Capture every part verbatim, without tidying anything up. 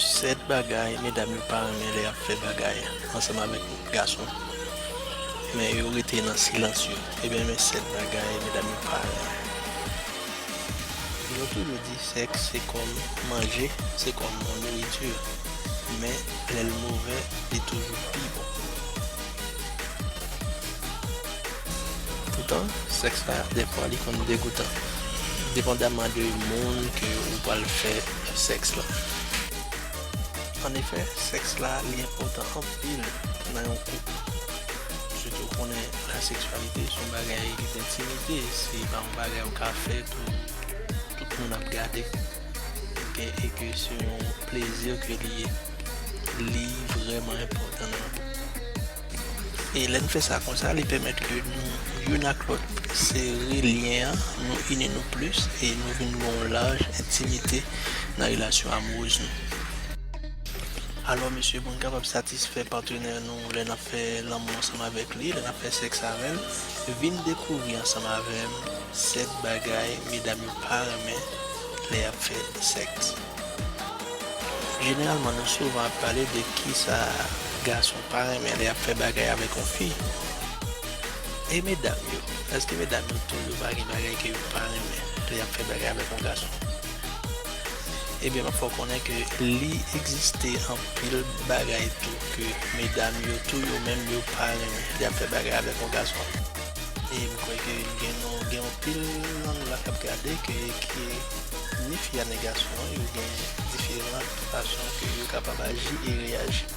Sèt bagay medam yo pa renmen lè y ap fè bagay ansanm avèk gason, men yo rete nan silans yo. Ebyen, men sèt bagay medam yo pa renmen. Yo toujou di sèks se kòm manje, se kòm yon nouriti, men lè l movè, li toujou pi bon. Poutan, sèks la, dèfwa, li konn degoutan, depandamman de moun ke ou pral fè sèks la. Annefè, sèks la, li enpòtan anpil nan yon koup. Sitou, ou konnen, laseksyalite se yon bagay ki entimite, se pa yon bagay ou ka fè pou tout moun ap gade. Ok, e ke se yon plezi ke li ye. Li vrèman enpòtan nan yon koup. E lè n fè sa konsa, li pèmèt ke nou, youn ak lòt, sere lyen an, nou ini nou plis, e nou vin gen yon laj entimite nan relasyon amourèz nou. Alò, mesye, pou n kapab satisfè patnè nou lè n ap fè lanmou ansanm avèk li, lè n ap fè sèks avè l, vin dekouvri ansanm avè m sèt bagay medam yo pa renmen lè y ap fè sèks. Jeneralman, nou souvan ap pale de kisa gason pa renmen lè y ap fè bagay avèk yon fi. E medam yo? Èske medam yo tou yo pa gen bagay ke yo pa renmen lè y ap fè bagay avèk yon gason? Ebyen, m ap fè w konnen ke li egziste anpil bagay tou ke medam yo tou yo menm yo pa renmen lè y ap fè bagay avèk yon gason. E m kwè ke gen yon, gen anpil nan nou la k ap gade ke, ke ni fi a ni gason an, yo gen diferan fason ke yo kapab aji e reyaji.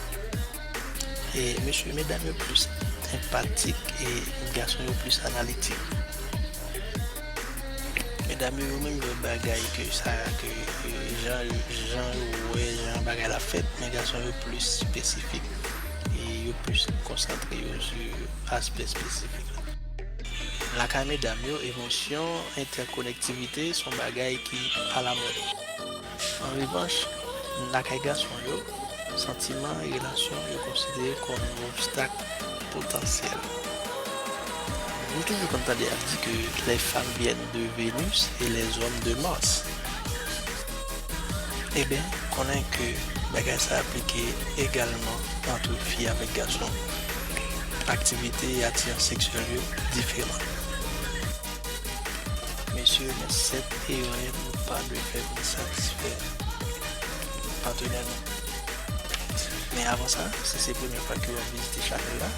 E mesye, medam yo plis enpatik e gason yo plis analitik. Medam yo, yo menm yo bagay ke sa, ke, ke jan, jan yo wè, jan bagay la fèt, men gason yo plis espesifik e yo plis konsantre yo sou aspè espesifik la. Lakay medam yo, emosyon, entèkonektivite se yon bagay ki alamòd. An revanch, lakay gason yo, santiman e relasyon yo konsidere kòm yon obstak potansyèl. Nou toujou konn tande y ap di ke les femmes viennent de Vénus et les hommes de Mars. Ebyen, konnen ke bagay sa aplike egalman ant fi avèk gason. Aktivite e atirans seksyèl yo diferan. Mesye, men sèt erè nou pa dwe fè pou n satisfè patnè nou. Men avan sa, si se premyè fwa ke w ap vizite chanèl la,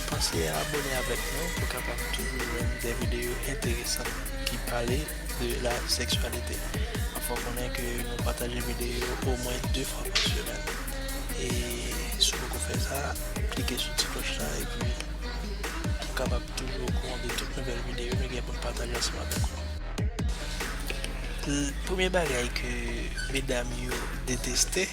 panse abòne avèk nou pou w kapab toujou jwenn de videyo enteresan ki pale de la seksyalite. Anfen, konnen ke nou pataje videyo omwen de fwa pa semèn. E si w poko fè sa, klike sou ti klòch la epi ou kapab toujou okouran de tout nouvèl videyo nou gen pou n pataje ansanm avèk ou. L-, premye bagay ke medam yo deteste,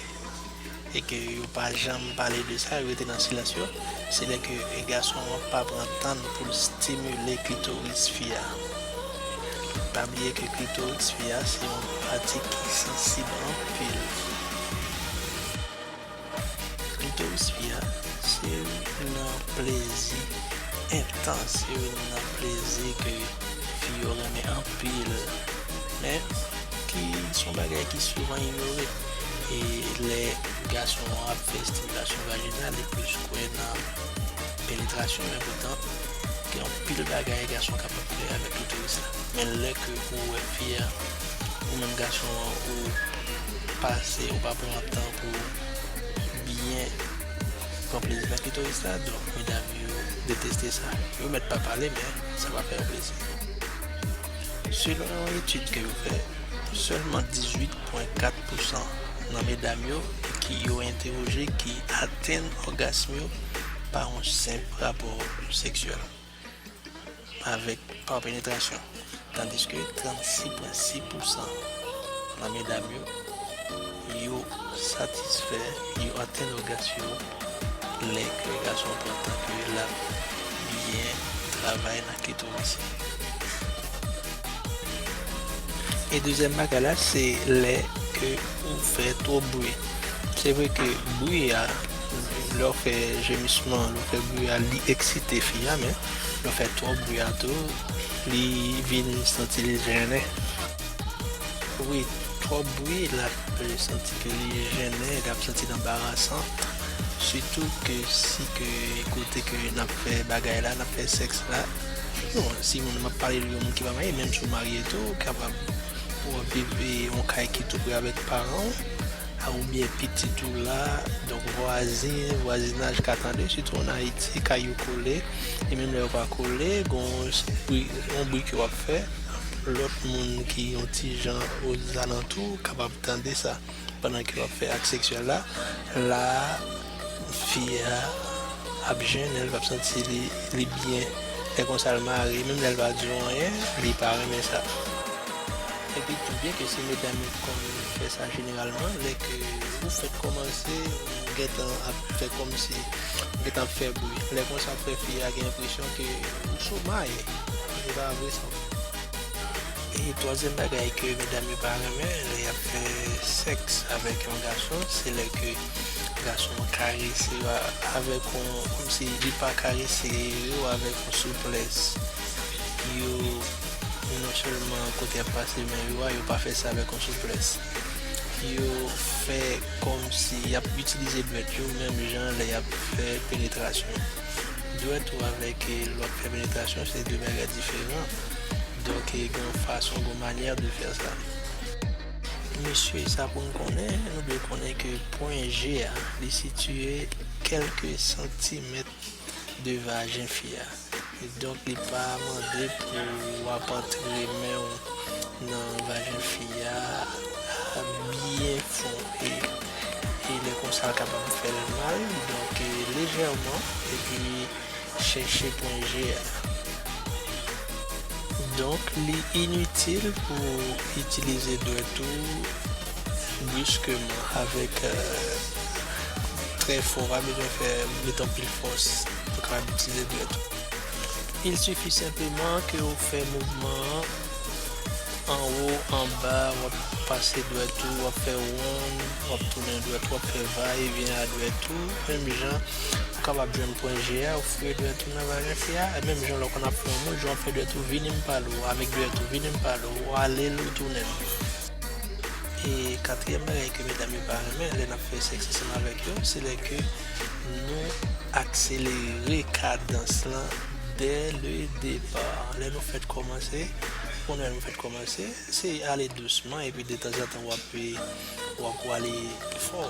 e ke yo pa janm pale de sa, yo rete nan silans yo, se lè ke gason an pa pran tan l pou l stimile klitoris fi a. Pa bliye ke klitoris fi a se yon pati ki sansib anpil. Klitoris fi a se youn nan plezi entans, se youn nan plezi ke fi yo renmen anpil, men ki se yon bagay ki souvan inyore. E lè gason an ap fè estimilasyon vajinal, li plis kwè nan penetrasyon, men poutan, gen anpil bagay gason kapab fè avèk klitoris la. Men lè ke ou wè fi a, ou menm gason an, ou pase, ou pa pran tan pou byen pran plezi nan klitoris la, donk, medam yo deteste sa. Yo mèt pa pale, men sa pa fè yo plezi. Selon yon etid ke yo fè, sèlman dizuit pwen kat pousan nan medam yo ki yo entèwoje ki atenn ògasm yo pa yon senp rapò seksyèl avèk, pa penetrasyon, tandiske trannsis pwen sis pousan nan medam yo, yo satisfè, yo atenn ògasm yo lè ke gason an pran tan ke l ap byen travay nan klitoris. E dezyèm bagay la, se lè ke ou fè twòp bri. Se vre ke bri a, lè w fè jemisman, lè w fè bri a, li eksite fi a, men lè w fè twòp bri a tou, li vin santi l jennen. Wi, twòp bri l ap Li santi ke li jennen, li ap santi l anbarasan. Sitou ke si ke kote ke n ap fè bagay la, n ap fè sèks la. Bon, si moun m ap pale de yon moun ki pa marye, menm si w marye tou, ou kapab w ap viv yon kay ki tou pre avèk paran w, a oubyen pitit ou la, donk vwazen, vwazinaj ka tande, sitou ann Ayiti, kay yo kole, e menm lè yo pa kole, gon bri, yon bri ke w ap fè, lòt moun ki yon ti jan ozalantou kapab tande sa. Pandan ke w ap fè ak seksyèl la, la, fi a ap jennen, l p ap santi li, li byen. Lè konsa l mare, menm lè l pa di w anyen, li pa renmen sa. Epi tou, byen ke se medam yo k konn fè sa jeneralman, lè ke ou fèk kòmanse, ou gentan ap fè kòmsi, ou gentan ap fè bri. Lè konsa, ou fè fi a gen enpresyon ke ou sou may. Se pa vre sa. E twazyèm bagay ke medam yo pa renmen, lè y ap fè sèks avèk yon gason, se lè ke gason an karese yo a-, avèk yon, kòmsi li pa karese yo avèk yon souplès. Yo, non sèlman kote y ap pase men yo a, yo pa fè sa avèk yon souplès. Yo fè kòmsi y ap itilize dwèt yo menm jan lè y ap fè penetrasyon. Dwèt ou avèk, eh, lè w ap fè penetrasyon, se de bagay diferan. Donk, eh, gen yon fason, gen yon manyè de fè sa. Mesye, sa pou n konnen, nou dwe konnen ke pwen G a, li sitiye kèlke santimèt de vajen fi a. E donk, li pa mande pou w ap antre men w nan vajen fi a, a byen fon. E, e lè konsa, l kapab fè l mal. Donk, e, lejèman, epi chèche pwen G a. Donk, li initil pou w itilize dwèt ou briskeman avèk, euh, trè fò. Pa bezwen fè, met anpil fòs pou w kapab itilize dwèt ou. Il suffit simplement ke w fè mouvman an anwo, anba, w ap pase dwèt ou, w ap fè wonn, w ap tounen dwèt ou, w ap fè va e vyen a dwèt ou, menm jan ou kapab jwenn pwen G a, ou fouye dwèt ou nan vajen fi a, menm jan lè w konn ap fè yon moun, jan w ap fè dwèt ou, vini m pale w, avèk dwèt ou, vini m pale w, ou ale l, ou tounen l. E katriyèm bagay ke medam yo pa renmen lè n ap fè sèks ansanm avèk yo, se lè ke nou akselere kadans lan dès le départ. Lè nou fèk kòmanse, ou konnen lè nou fèk kòmanse, se ale dousman, epi detanzantan w ap, w ap prale fò.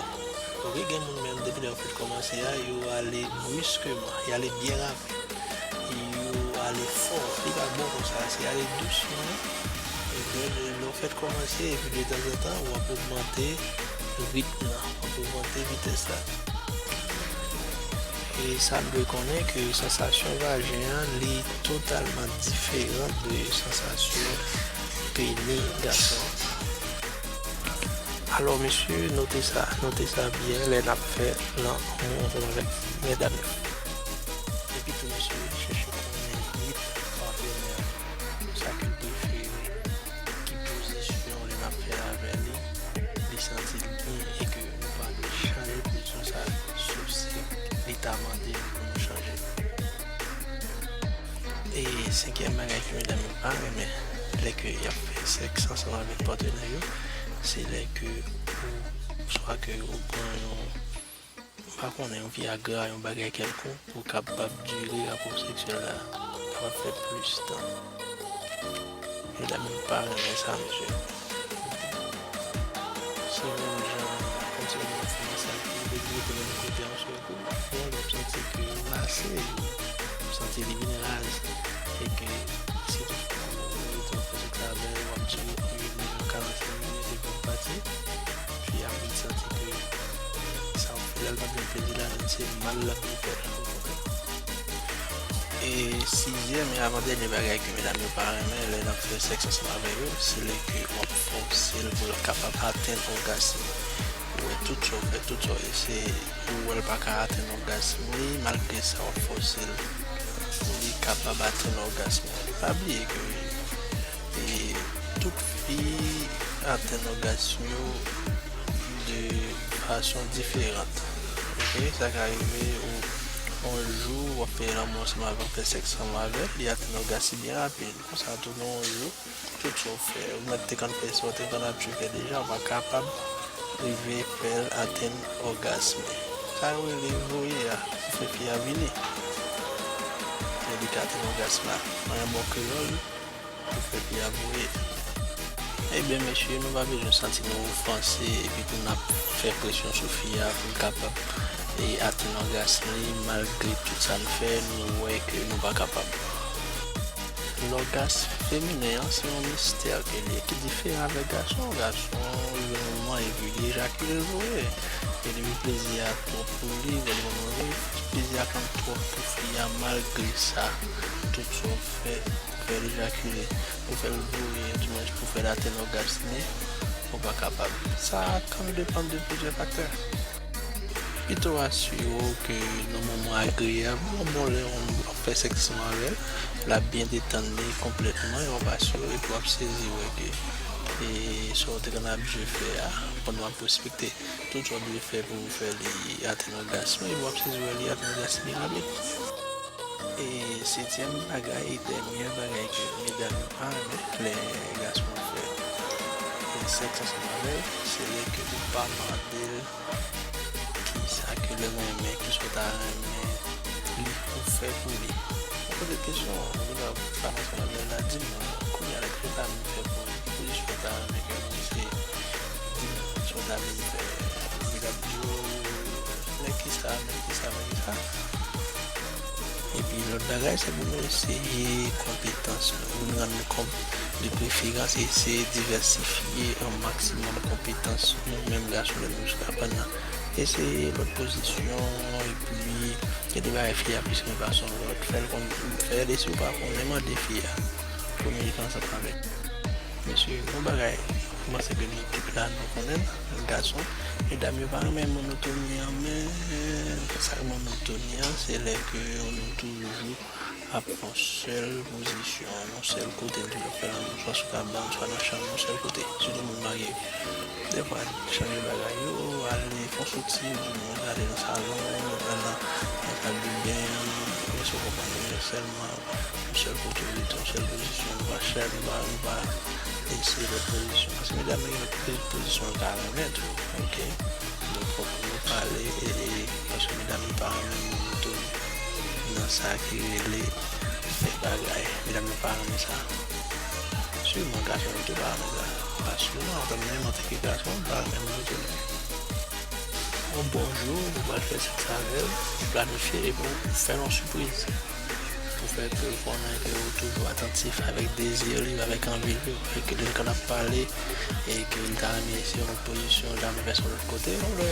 Oke, gen moun menm, depi lè yo fèk kòmanse a, yo ale briskeman, y ale byen rapid. Yo ale fò, li pa bon konsa, se ale dousman. Epi lè, lè w fèk kòmanse, epi detanzantan, w ap ogmante ritm nan, w ap ogmante vitès la. E sa n dwe konnen ke sansasyon vajen an, li totalman diferan de sansasyon peni gason an. Alò, mesye, note sa, note sa byen lè n ap fè lanmou ansanm avèk medam yo. Epi tou, mesye, chèche konnen ritm patnè a, sa ke l prefere, ki pozisyon lè n ap fè avè li, li santi l byen e ke nou pa dwe chanje pozisyon sa, sof si li ta mande nou pou nou chanje. E senkyèm bagay ke medam yo pa renmen lè ke y ap fè sèks ansanm avèk patnè yo, se lè ke ou, swa ke ou pran yon, m pa konnen, yon Viagra, yon bagay kèlkonk, pou w kapab dire rapò seksyèl la, kapab fè plis tan. Medam yo pa renmen sa, mesye. Se menm jan, kòmsi yon moun ap fè masaj pou li, li rete menm kote a yon sèl kou. Bon, lè w santi ke ou lase, ou santi li vin raz, e ke si toutfwa ou rete w fè sèks avè l, w ap dire anviwon karannsenk minit epi w ap pati, fi a vin santi ke sa w fè la, l pa gen plezi ladan l, se mal l ap vin fè l, ou konprann? E sizyèm e avan dènye bagay ke medam yo pa renmen lè n ap fè sèks ansanm avè yo, se lè ke w ap fòse l pou l kapab atenn ògasm li. Ou wè tout sa w fè, tout sa w eseye, ou wè l pa ka atenn ògasm li, malgre sa w ap fòse l pou li kapab atenn ògasm li. Pa bliye ke, e, tout fi atenn ògasm yo de fason diferan. Oke, sa ka rive ou, yon jou, w ap fè lanmou ansanm avè l, w ap fè sèks ansanm avè l, li atenn ògasm li byen rapid. Konsa tou, gen yon jou, tout sa w fè, ou mèt te konn fè sa, w te konn abitye fè deja, ou pa kapab rive fè l atenn ògasm li. Sa yo rele voye a, pou fè fi a vini. Lè li ka atenn ògasm la, an yon bon kreyòl, pou fè fi a voye. Ebyen, mesye, nou pa bezwen santi nou ofanse epi pou n ap fè presyon sou fi a pou l kapab, e, atenn ògasm li, malgre tout sa n fè, nou wè ke nou pa kapab. Lògasm feminen an, se yon mistè ke l ye, ki diferan avèk gason. Gason, li jwenn yon moman epi li ejakile l voye. E depi plezi a twòp pou li, lè l moman li, plezi a konn twòp pou fi a, malgre sa, tout sa w fè, fè l ejakile, pou fè l voye, di mwens pou fè l atenn ògasm li, ou pa kapab. Sa konn depann de plizyè faktè. Pito asire w ke nan moman agreyab, yon bon lè w ap fè sèks ansanm avè l, l ap byen detann li konplètman, e w ap asire w epi w ap sezi wè ke, e, sa w te konn abitye fè a, pandan w ap respekte tout sa w dwe fè pou w fè li atenn ògasm li, epi w ap sezi wè li atenn ògasm li rapid. E setyèm bagay e dènye bagay ke medam yo pa renmen lè gason fè, e, sèks ansanm avè l, se lè ke ou pa mande l kisa ke l renmen, kisa w ta renmen li ou fè pou li. Ou poze kesyon an, ou gen dwa pa nan sa l ap di m nan. Kounye a, lè ke l ta vin fè pou li, ki pozisyon w ta renmen ke misye di m, si w ta vin fè, li t ap di w, men kisa, men kisa, men kisa. Epi lòt bagay, se pou nou eseye konpetans nou, pou nou rann nou kont, de preferans, eseye divèsifye yon maksimòm konpetans nou menm gason lè nou sou kabann nan. Eseye lòt pozisyon, epi gen de bagay fi a plis renmen pase yon lòt, fè l konn, fè l, e si w pa konnen, mande fi a pou nou viv ansanm avè l. Mesye, yon bagay, m panse ke nou tout la, nou konnen l, gason, medam yo pa renmen monotoni an, men sa k monotoni an, se lè ke nou toujou ap yon sèl pozisyon, yon sèl kote, nou toujou ap fè lanmou, swa sou kabann, swa nan chanm, yon sèl kote, sitou moun marye. Dèfwa, chanje bagay yo, ale fè yon soti, di nou ale nan salon, nou pral nan, nan sal de ben an, ou sa konprann, men sèlman yon sèl kote w rete, yon sèl pozisyon, nou pa chèche, nou pa, nou pa eseye lòt pozisyon. Paske medam yo gen lòt pozi-, pozisyon yo ka renmen tou, oke? Donk, fòk nou pale, e, e, paske medam yo pa renmen monotoni nan sa ki rele fè bagay. Medam yo pa renmen sa. Siman, gason yo tou pa renmen sa. Pa siman, antanke, menm antanke gason, m pa renmen monotoni. Yon bon jou, ou pral fè sèks avè l, ou planifye epi ou fè l yon sipriz. Pou fè ke l konnen ke ou toujou atantif avèk dezi li, avèk anvi li, e ke lè l konn ap pale, e ke l ta renmen eseye yon lòt pozisyon, l ta renmen fè sa yon lòt kote, ou dwe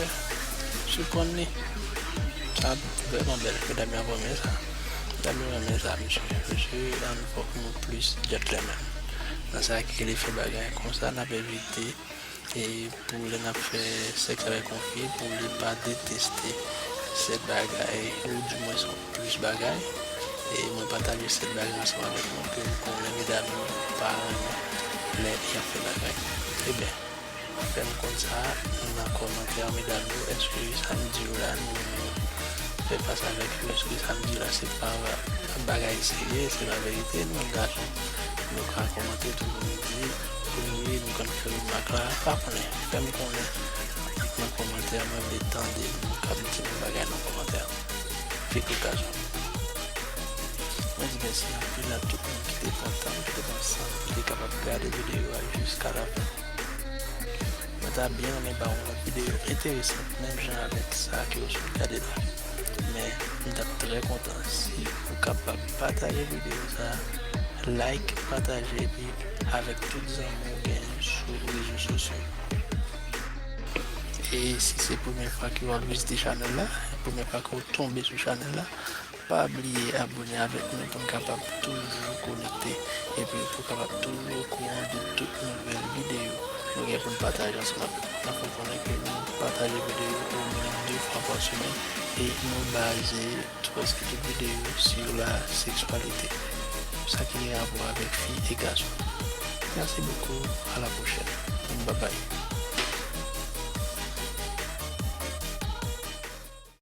siprann li. Sa vrèman bèl, medam yo ap renmen sa. Medam yo renmen sa, mesye. Mesye, ann fòk nou plis gentleman. Nan sa ki rele fè bagay konsa, n ap evite, e pou lè n ap fè sèks avèk yon fi, pou li pa deteste sèt bagay, ou dimwens yon plis bagay. E mwen pataje sèt bagay ansanm avèk nou ke m konnen medam yo pa renmen lè y ap fè bagay. Ebyen, fè m konn sa nan kòmantè, medam yo, èske sa m di yo la, nou fè fas avèk yo, èske sa m di yo la, se pa bagay serye, se pa verite, nou menm gason, nou ka kòmante tou pou nou di, wi, nou konn fè remak la, pa konnen, fè m konnen nan kòmantè, mwen vle tande moun k ap di nou bagay nan kòmantè. Fik okazyon. Mwen di mèsi anpil a tout moun ki te pran tan, ki te pran san, ki te kapab gade videyo a jiska lafen. Mwen ta byen renmen ba w yon lòt videyo enteresan, menm jan avèk sa ke w sot gade la. Men, m t ap trè kontan si ou kapab pataje videyo sa a, like, pataje, epi avèk tout zanmi w genyen sou rezo sosyo yo. E si se premyè fwa ke w ap vizite chanèl la, premyè fwa ke w tonbe sou chanèl la, pa bliye abòne avèk nou pou n kapab toujou konekte epi pou w kapab toujou okouran de tout nouvèl videyo nou gen pou n pataje ansanm avèk ou. Fè w konnen ke nou pataje videyo omwen de fwa pa semèn e nou baze prèske tout videyo sou la seksyalite, sa ki gen rapò avèk fi e gason. Merci beaucoup, à la prochaine. Bye bye.